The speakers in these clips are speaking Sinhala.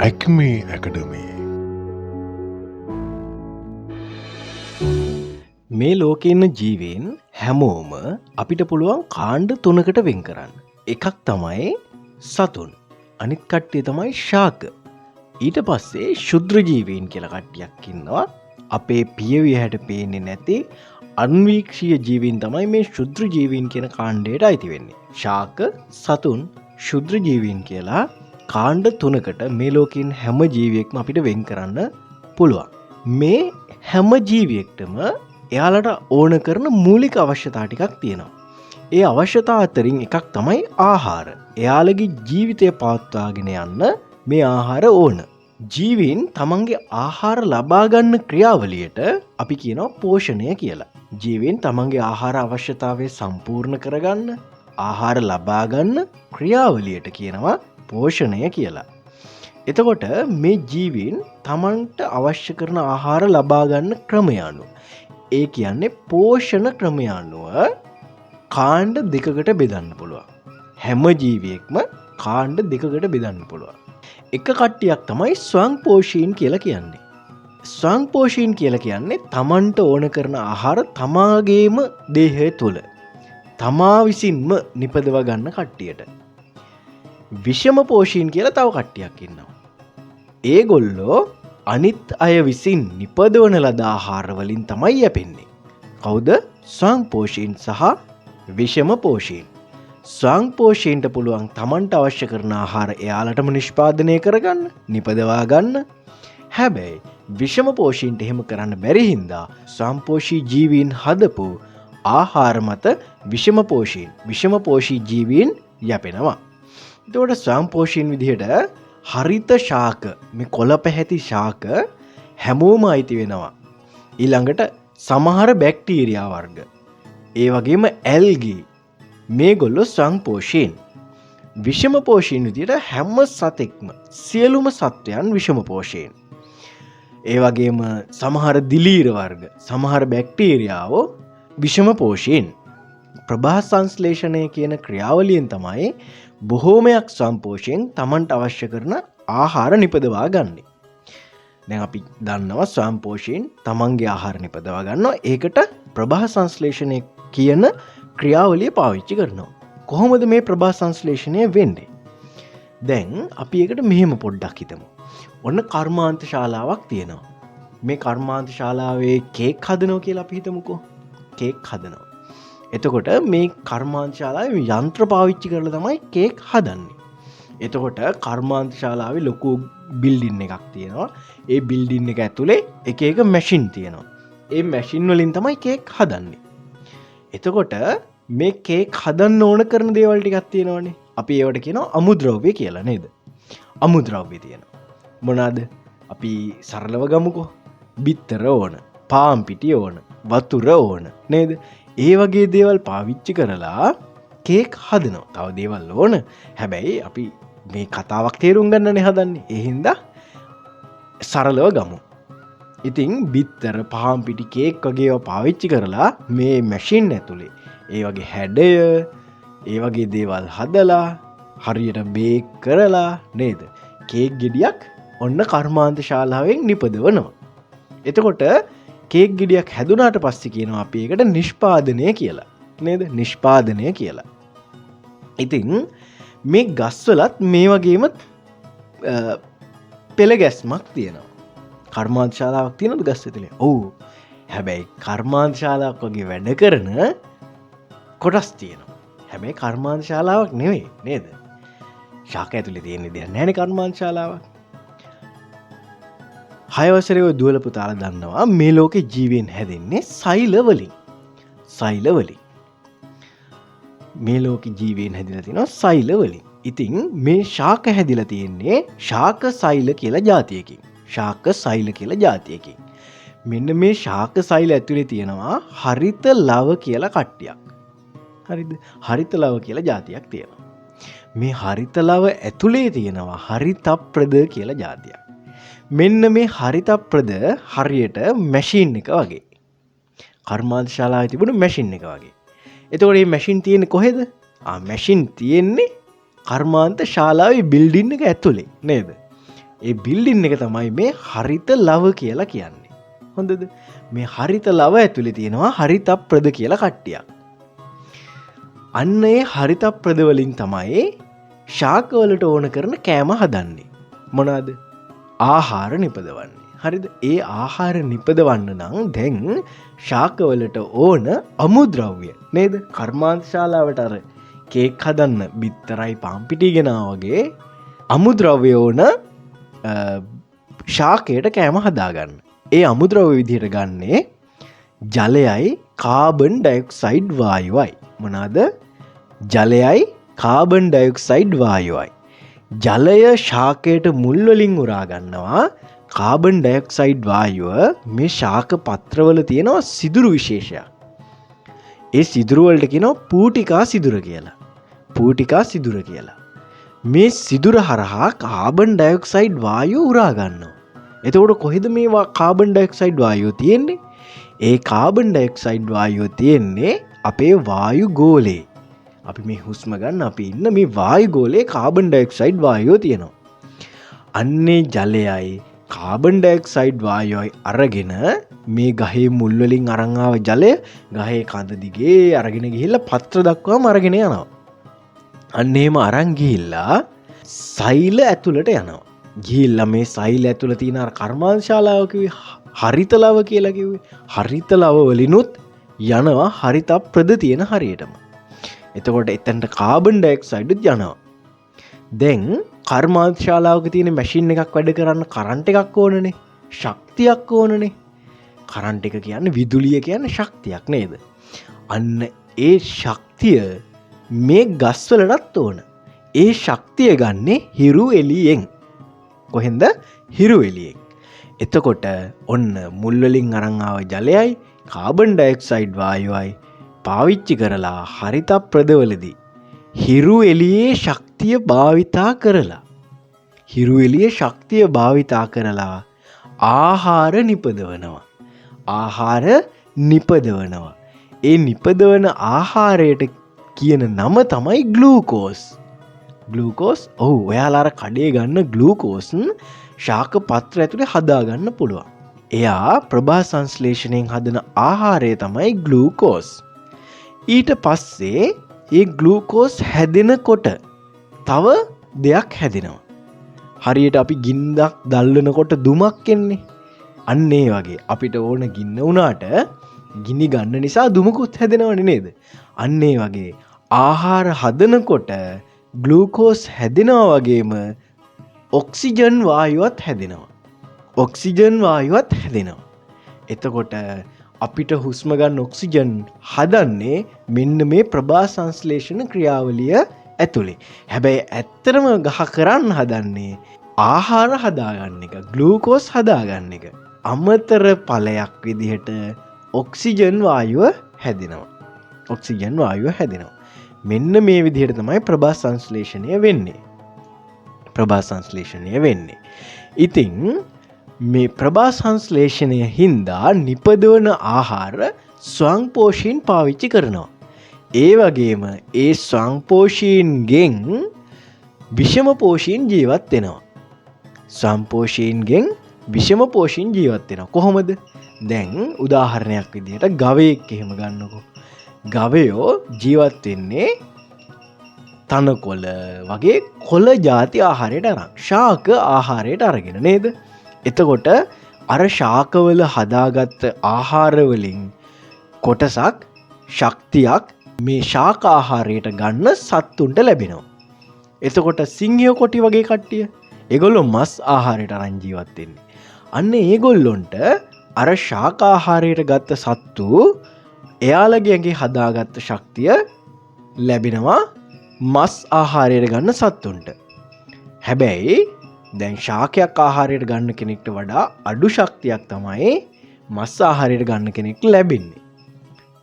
Acme Academy. මේ ලෝකේ ඉන්න ජීවීන් හැමෝම අපිට පුළුවන් කාණ්ඩ තුනකට වෙන් කරන්න. එකක් තමයි සතුන්, අනිත් කට්ටිය තමයි ශාක. ඊට පස්සේ ශුද්‍ර ජීවීන් කියලා කට්ටියක් ඉන්නවා. අපේ පියවි ඇහැට පේන්නේ නැති අන්වීක්ෂීය ජීවීන් තමයි මේ ශුද්‍ර ජීවීන් කියන කාණ්ඩයට අයිති වෙන්නේ. ශාක, සතුන්, ශුද්‍ර ජීවීන් කියලා කාණ්ඩ තුනකට මේ ලෝකෙන් හැම ජීවියෙක්ම අපිට වෙන් කරන්න පුළුවන්. මේ හැම ජීවියෙක්ටම එයාලට ඕන කරන මූලික අවශ්‍යතා ටිකක් තියෙනවා. ඒ අවශ්‍යතා අතරින් එකක් තමයි ආහාර. එයාලගේ ජීවිතය පවත්වාගෙන යන්න මේ ආහාර ඕන. ජීවීන් තමන්ගේ ආහාර ලබා ගන්න ක්‍රියාවලියට අපි කියනවා පෝෂණය කියලා. ජීවීන් තමන්ගේ ආහාර අවශ්‍යතාවය සම්පූර්ණ කරගන්න, ආහාර ලබා ගන්න ක්‍රියාවලියට කියනවා පෝෂණය කියලා. එතකොට මේ ජීවීන් තමන්ට අවශ්‍ය කරන ආහාර ලබා ගන්න ක්‍රමය අනුව, ඒ කියන්නේ පෝෂණ ක්‍රමය අනුව කාණ්ඩ දෙකකට බෙදන්න පුළුවන්. හැම ජීවියෙක්ම කාණ්ඩ දෙකකට බෙදන්න පුළුවන්. එක කට්ටියක් තමයි ස්වයංපෝෂීන් කියලා කියන්නේ. ස්වයංපෝෂීන් කියලා කියන්නේ තමන්ට ඕන කරන ආහාර තමාගේම දේහය තුළ තමා විසින්ම නිපදව ගන්න කට්ටියට. විෂම පෝෂීන් කියලා තව කට්ටියක් ඉන්නවා. ඒගොල්ලෝ අනිත් අය විසින් නිපදවන ලද ආහාර වලින් තමයි යැපෙන්නේ. කවුද? ස්වයංපෝෂීන් සහ විෂම පෝෂීන්. ස්වයංපෝෂීන්ට පුළුවන් තමන්ට අවශ්‍ය කරන ආහාර එයාලටම නිෂ්පාදනය කරගන්න, නිපදවා ගන්න. හැබැයි විෂම පෝෂීන්ට එහෙම කරන්න බැරි හින්දා ස්වයංපෝෂී ජීවීන් හදපු ආහාර මත විෂම පෝෂී ජීවීන් යැපෙනවා. එතකොට ස්වයංපෝෂීන් විදිහට හරිත ශාක, මේ කොළ පැහැති ශාක හැමෝම අයිති වෙනවා. ඊළඟට සමහර බැක්ටීරියා වර්ග, ඒ වගේම ඇල්ගී, මේගොල්ලෝ ස්වයංපෝෂීන්. විෂම පෝෂීන් විදිහට හැම සතෙක්ම, සියලුම සත්වයන් විෂම පෝෂීන්. ඒ වගේම සමහර දිලීර වර්ග, සමහර බැක්ටීරියාවෝ විෂම පෝෂීන්. ප්‍රභා සංශ්ලේෂණය කියන ක්‍රියාවලියෙන් තමයි බොහෝමයක් ස්වයංපෝෂයෙන් තමන්ට අවශ්‍ය කරන ආහාර නිපදවා ගන්නෙ. දැන් අපි දන්නවා ස්වයංපෝෂයෙන් තමන්ගේ ආහාර නිපදවා ගන්නවා. ඒකට ප්‍රභා සංශ්ලේෂණය කියන ක්‍රියාවලිය පාවිච්චි කරනවා. කොහොමද මේ ප්‍රභා සංශ්ලේෂණය වෙන්නේ? දැන් අපි ඒකට මෙහෙම පොඩ්ඩක් හිතමු. ඔන්න කර්මාන්ත ශාලාවක් තියෙනවා. මේ කර්මාන්ත ශාලාවේ කේක් හදනවා කියලා අපි හිතමුකෝ. කේක් හදනවා. එතකොට මේ කර්මාන්ත ශාලාවේ යන්ත්‍ර පාවිච්චි කරලා තමයි කේක් හදන්නේ. එතකොට කර්මාන්ත ශාලාවේ ලොකු බිල්ඩින් එකක් තියෙනවා. ඒ බිල්ඩින් එක ඇතුලේ එක එක මැෂින් තියෙනවා. ඒ මැෂින් වලින් තමයි කේක් හදන්නේ. එතකොට මේ කේක් හදන්න ඕන කරන දේවල් ටිකක් තියෙනවනේ. අපි ඒවට කියනවා අමුද්‍රව්‍ය කියලා නේද? අමුද්‍රව්‍ය තියෙනවා. මොනවාද? අපි සරලව ගමුකෝ. බිත්තර ඕන, පාන් පිටි ඕන, වතුර ඕන නේද? ඒ වගේ දේවල් පාවිච්චි කරලා කේක් හදනවා. තව දේවල් ඕන. හැබැයි අපි මේ කතාවක් තේරුම් ගන්නනේ හදන්නේ. ඒ හින්දා සරලව ගමු. ඉතින් බිත්තර, පාන් පිටි, කේක් වගේ ඒවා පාවිච්චි කරලා මේ මැෂින් ඇතුලේ ඒ වගේ හැඩය, ඒ වගේ දේවල් හදලා හරියට බේක් කරලා නේද? කේක් ගෙඩියක් ඔන්න කර්මාන්ත ශාලාවෙන් නිපදවනවා. එතකොට කේක් ගෙඩියක් හැදුනාට පස්සේ කියනවා අපි ඒකට නිෂ්පාදනය කියලා නේද? නිෂ්පාදනය කියලා. ඉතින් මේ ගස්වලත් මේ වගේම පෙළ ගැස්මක් තියෙනවා. කර්මාන්ත ශාලාවක් තියෙනවද ගස් ඇතුලේ? ඔව්. හැබැයි කර්මාන්ත ශාලාවක් වගේ වැඩ කරන කොටස් තියෙනවා. හැබැයි කර්මාන්ත ශාලාවක් නෙවෙයි නේද? ශාක ඇතුලේ තියෙන දෙයක් නෑනේ කර්මාන්ත ශාලාවක්. 6 වසරේ ඔය දුවල පුතාලා දන්නවා මේ ලෝකේ ජීවීන් හැදෙන්නේ සෛල වලින්. සෛල වලින්. මේ ලෝකේ ජීවීන් හැදිලා තිනවා සෛල වලින්. ඉතින් මේ ශාක හැදිලා තියෙන්නේ ශාක සෛල කියලා ජාතියකින්. ශාක සෛල කියලා ජාතියකින්. මෙන්න මේ ශාක සෛල ඇතුලේ තියෙනවා හරිත ලව කියලා කට්ටියක්. හරිද? හරිත ලව කියලා ජාතියක් තියෙනවා. මේ හරිත ලව ඇතුලේ තියෙනවා හරිතප්‍රද කියලා ජාතියක්. මෙන්න මේ හරිතප්‍රද හරියට මැෂින් එක වගේ. කර්මාන්ත ශාලාවේ තිබුණු මැෂින් එක වගේ. එතකොට මේ මැෂින් තියෙන්නේ කොහෙද? මැෂින් තියෙන්නේ කර්මාන්ත ශාලාවේ බිල්ඩින් එක ඇතුලේ නේද? ඒ බිල්ඩින් එක තමයි මේ හරිත ලව කියලා කියන්නේ. හොඳද? මේ හරිත ලව ඇතුලේ තියෙනවා හරිත ප්‍රද කියලා කට්ටියක්. අන්න ඒ හරිත ප්‍රද වලින් තමයි ශාක වලට ඕන කරන කෑම හදන්නේ. මොනවාද? ආහාර නිපදවන්නේ. හරිද? ඒ ආහාර නිපදවන්න නම් දැන් ශාක වලට ඕන අමුද්‍රව්‍ය නේද? කර්මාන්ත ශාලාවට අර කේක් හදන්න බිත්තරයි පාන් පිටි ගෙනා වගේ අමුද්‍රව්‍ය ඕන ශාකයට කෑම හදාගන්න. ඒ අමුද්‍රව්‍ය විදිහට ගන්නේ ජලයයි කාබන් ඩයොක්සයිඩ් වායුවයි. මොනවාද? ජලයයි කාබන් ඩයොක්සයිඩ් වායුවයි. ජලය ශාකයට මුල් වලින් උරා ගන්නවා. කාබන් ඩයොක්සයිඩ් වායුව මේ ශාක පත්‍රවල තියෙනවා සිදුරු විශේෂයක්. ඒ සිදුරු වලට කියනවා පූටිකා සිදුර කියලා. පූටිකා සිදුර කියලා. මේ සිදුර හරහා කාබන් ඩයොක්සයිඩ් වායුව උරා ගන්නවා. එතකොට කොහෙද මේ කාබන් ඩයොක්සයිඩ් වායුව තියෙන්නේ? ඒ කාබන් ඩයොක්සයිඩ් වායුව තියෙන්නේ අපේ වායු ගෝලේ. අපි මේ හුස්ම ගන්න අපි ඉන්න මේ වායු ගෝලේ කාබන් ඩයොක්සයිඩ් වායුව තියෙනවා. අන්නේ ජලයයි කාබන් ඩයොක්සයිඩ් වායුවයි අරගෙන මේ ගහේ මුල් වලින් අරන් ආව ජලය ගහේ කඳ දිගේ අරගෙන ගිහිල්ලා පත්‍ර දක්වාම අරගෙන යනවා. අන්න එහෙම අරන් ගිහිල්ලා සෛල ඇතුළට යනවා. ගිහිල්ලා මේ සෛල ඇතුළ තියෙන අර කර්මාන්ත ශාලාව කිව්වේ හරිත ලව කියලා කිව්වේ. හරිත ලව වලිනුත් යනවා හරිත ප්‍රද තියෙන හරියටම. එතකොට එතනට කාබන් ඩයොක්සයිඩ්ත් යනවා. දැන් කර්මාන්ත ශාලාවක තියෙන මැෂින් එකක් වැඩ කරන්න කරන්ට් එකක් ඕනනේ, ශක්තියක් ඕනනේ. කරන්ට් එක කියන්නේ විදුලිය කියන්නේ ශක්තියක් නේද? අන්න ඒ ශක්තිය මේ ගස්වලටත් ඕන. ඒ ශක්තිය ගන්නේ හිරු එළියෙන්. කොහෙන්ද? හිරු එළියෙන්. එතකොට ඔන්න මුල් වලින් අරන් ආව ජලයයි කාබන් ඩයොක්සයිඩ් වායුවයි පාවිච්චි කරලා හරිත ප්‍රදවලදී හිරු එළියේ ශක්තිය භාවිතා කරලා හිරු එළියේ ශක්තිය භාවිතා කරලා ආහාර නිපදවනවා. ආහාර නිපදවනවා. ඒ නිපදවන ආහාරයට කියන නම තමයි ග්ලූකෝස්. ග්ලූකෝස්. ඔව්, ඔයාලා අර කඩේ ගන්න ග්ලූකෝස් ශාක පත්‍ර ඇතුලේ හදාගන්න පුළුවන්. එයා ප්‍රභා සංශ්ලේෂණයෙන් හදන ආහාරය තමයි ග්ලූකෝස්. ඊට පස්සේ ඒ ග්ලූකෝස් හැදෙනකොට තව දෙයක් හැදෙනවා. හරියට අපි ගින්දක් දල්වනකොට දුමක් එන්නේ. අන්න ඒ වගේ අපිට ඕන ගින්න වුණාට ගිනි ගන්න නිසා දුමකුත් හැදෙනවනේ නේද? අන්න ඒ වගේ ආහාර හදනකොට ග්ලූකෝස් හැදෙනවා වගේම ඔක්සිජන් වායුවත් හැදෙනවා. ඔක්සිජන් වායුවත් හැදෙනවා. එතකොට අපිට හුස්ම ගන්න ඔක්සිජන් හදන්නේ මෙන්න මේ ප්‍රභා සංශ්ලේෂණ ක්‍රියාවලිය ඇතුලේ. හැබැයි ඇත්තටම ගහ කරන්න හදන්නේ ආහාර හදාගන්න එක, ග්ලූකෝස් හදාගන්න එක. අමතර ඵලයක් විදිහට ඔක්සිජන් වායුව හැදෙනවා. ඔක්සිජන් වායුව හැදෙනවා. මෙන්න මේ විදිහට තමයි ප්‍රභා සංශ්ලේෂණය වෙන්නේ. ප්‍රභා සංශ්ලේෂණය වෙන්නේ. ඉතින් මේ ප්‍රභා සංශ්ලේෂණය හින්දා නිපදවන ආහාර ස්වයංපෝෂීන් පාවිච්චි කරනවා. ඒ වගේම ඒ ස්වයංපෝෂීන්ගෙන් විෂම පෝෂීන් ජීවත් වෙනවා. ස්වයංපෝෂීන්ගෙන් විෂම පෝෂීන් ජීවත් වෙනවා. කොහොමද? දැන් උදාහරණයක් විදිහට ගවයෙක් එහෙම ගන්නකො. ගවයෝ ජීවත් වෙන්නේ තනකොළ වගේ කොළ ජාති ආහාරයට අරන්, ශාක ආහාරයට අරගෙන නේද? එතකොට අර ශාකවල හදාගත්ත ආහාරවලින් කොටසක් ශක්තියක් මේ ශාක ආහාරයට ගන්න සත්තුන්ට ලැබෙනවා. එතකොට සිංහයෝ කොටි වගේ කට්ටිය ඒගොල්ලෝ මස් ආහාරයට අරන් ජීවත් වෙන්නේ. අන්න ඒගොල්ලොන්ට අර ශාක ආහාරයට ගත්ත සත්තු එයාලගේ ඇඟේ හදාගත්ත ශක්තිය ලැබෙනවා මස් ආහාරයට ගන්න සත්තුන්ට. හැබැයි දැන් ශාකයක් ආහාරයට ගන්න කෙනෙක්ට වඩා අඩු ශක්තියක් තමයි මස් ආහාරයට ගන්න කෙනෙක්ට ලැබෙන්නේ.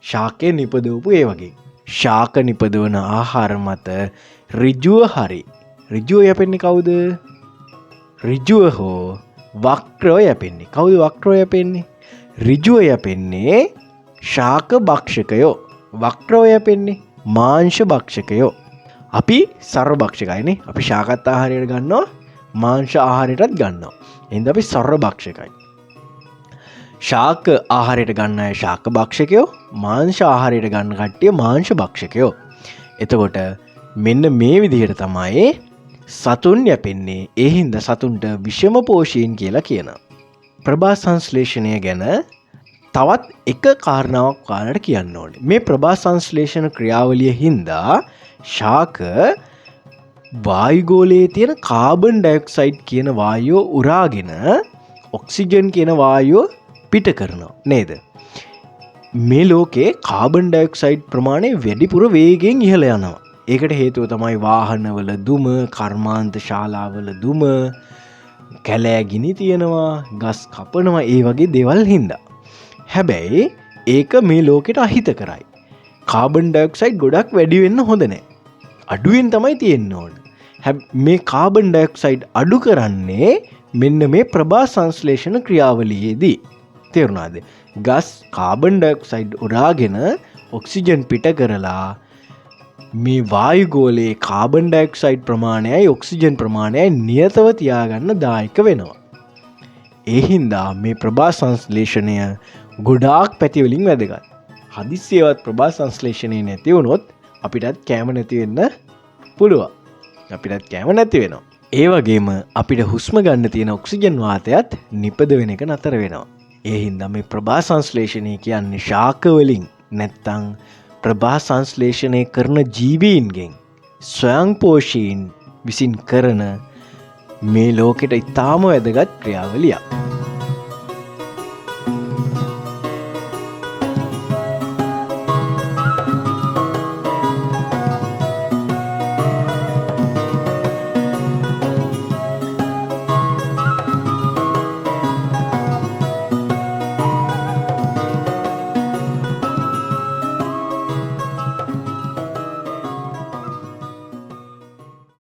ශාකය නිපදවපු ඒ වගේ. ශාක නිපදවන ආහාර මත ඍජුව හරි ඍජුව යැපෙන්නේ කවුද? ඍජුව හෝ වක්‍රව යැපෙන්නේ. කවුද වක්‍රව යැපෙන්නේ? ඍජුව යැපෙන්නේ ශාක භක්ෂකයෝ. වක්‍රව යැපෙන්නේ මාංශ භක්ෂකයෝ. අපි සර්ව භක්ෂකයිනේ. අපි ශාකත් ආහාරයට ගන්නවා, මාංශ ආහාරයටත් ගන්නවා. එහෙනම් අපි සර්ව භක්ෂකයි. ශාක ආහාරයට ගන්න අය ශාක භක්ෂකයෝ, මාංශ ආහාරයට ගන්න කට්ටිය මාංශ භක්ෂකයෝ. එතකොට මෙන්න මේ විදිහට තමයි සතුන් යැපෙන්නේ. ඒ හින්දා සතුන්ට විෂම පෝෂීන් කියලා කියනවා. ප්‍රභා සංශ්ලේෂණය ගැන තවත් එක කාරණාවක් ඔයාලට කියන්න ඕනේ. මේ ප්‍රභා සංශ්ලේෂණ ක්‍රියාවලිය හින්දා ශාක වායුගෝලයේ තියෙන කාබන් ඩයොක්සයිඩ් කියන වායුව උරාගෙන ඔක්සිජන් කියන වායුව පිට කරනවා නේද? මේ ලෝකේ කාබන් ඩයොක්සයිඩ් ප්‍රමාණය වැඩිපුර වේගයෙන් ඉහළ යනවා. ඒකට හේතුව තමයි වාහනවල දුම, කර්මාන්ත ශාලාවල දුම, කැලෑ ගිනි තියෙනවා, ගස් කපනවා, ඒ වගේ දේවල් හින්දා. හැබැයි ඒක මේ ලෝකෙට අහිත කරයි. කාබන් ඩයොක්සයිඩ් ගොඩක් වැඩි වෙන්න හොඳ නෑ. අඩුවෙන් තමයි තියෙන්න ඕන. මේ කාබන් ඩයොක්සයිඩ් අඩු කරන්නේ මෙන්න මේ ප්‍රභා සංශ්ලේෂණ ක්‍රියාවලියේදී. තේරුණාද? ගස් කාබන් ඩයොක්සයිඩ් උරාගෙන ඔක්සිජන් පිට කරලා මේ වායුගෝලයේ කාබන් ඩයොක්සයිඩ් ප්‍රමාණයයි ඔක්සිජන් ප්‍රමාණයයි නියතව තියාගන්න දායක වෙනවා. ඒ හින්දා මේ ප්‍රභා සංශ්ලේෂණය ගොඩාක් පැතිවලින් වැදගත්. හදිස්සියවත් ප්‍රභා සංශ්ලේෂණය නැති වුණොත් අපිටත් කෑම නැති වෙන්න පුළුවන්. අපිටත් කෑම නැති වෙනවා. ඒ වගේම අපිට හුස්ම ගන්න තියෙන ඔක්සිජන් වාතයත් නිපද වෙන එක නතර වෙනවා. ඒ හින්දා මේ ප්‍රභා සංශ්ලේෂණය කියන්නේ ශාක වලින් නැත්තම් ප්‍රභා සංශ්ලේෂණය කරන ජීවීන්ගෙන් ස්වයංපෝෂීන් විසින් කරන මේ ලෝකෙට ඉතාම වැදගත් ක්‍රියාවලියක්.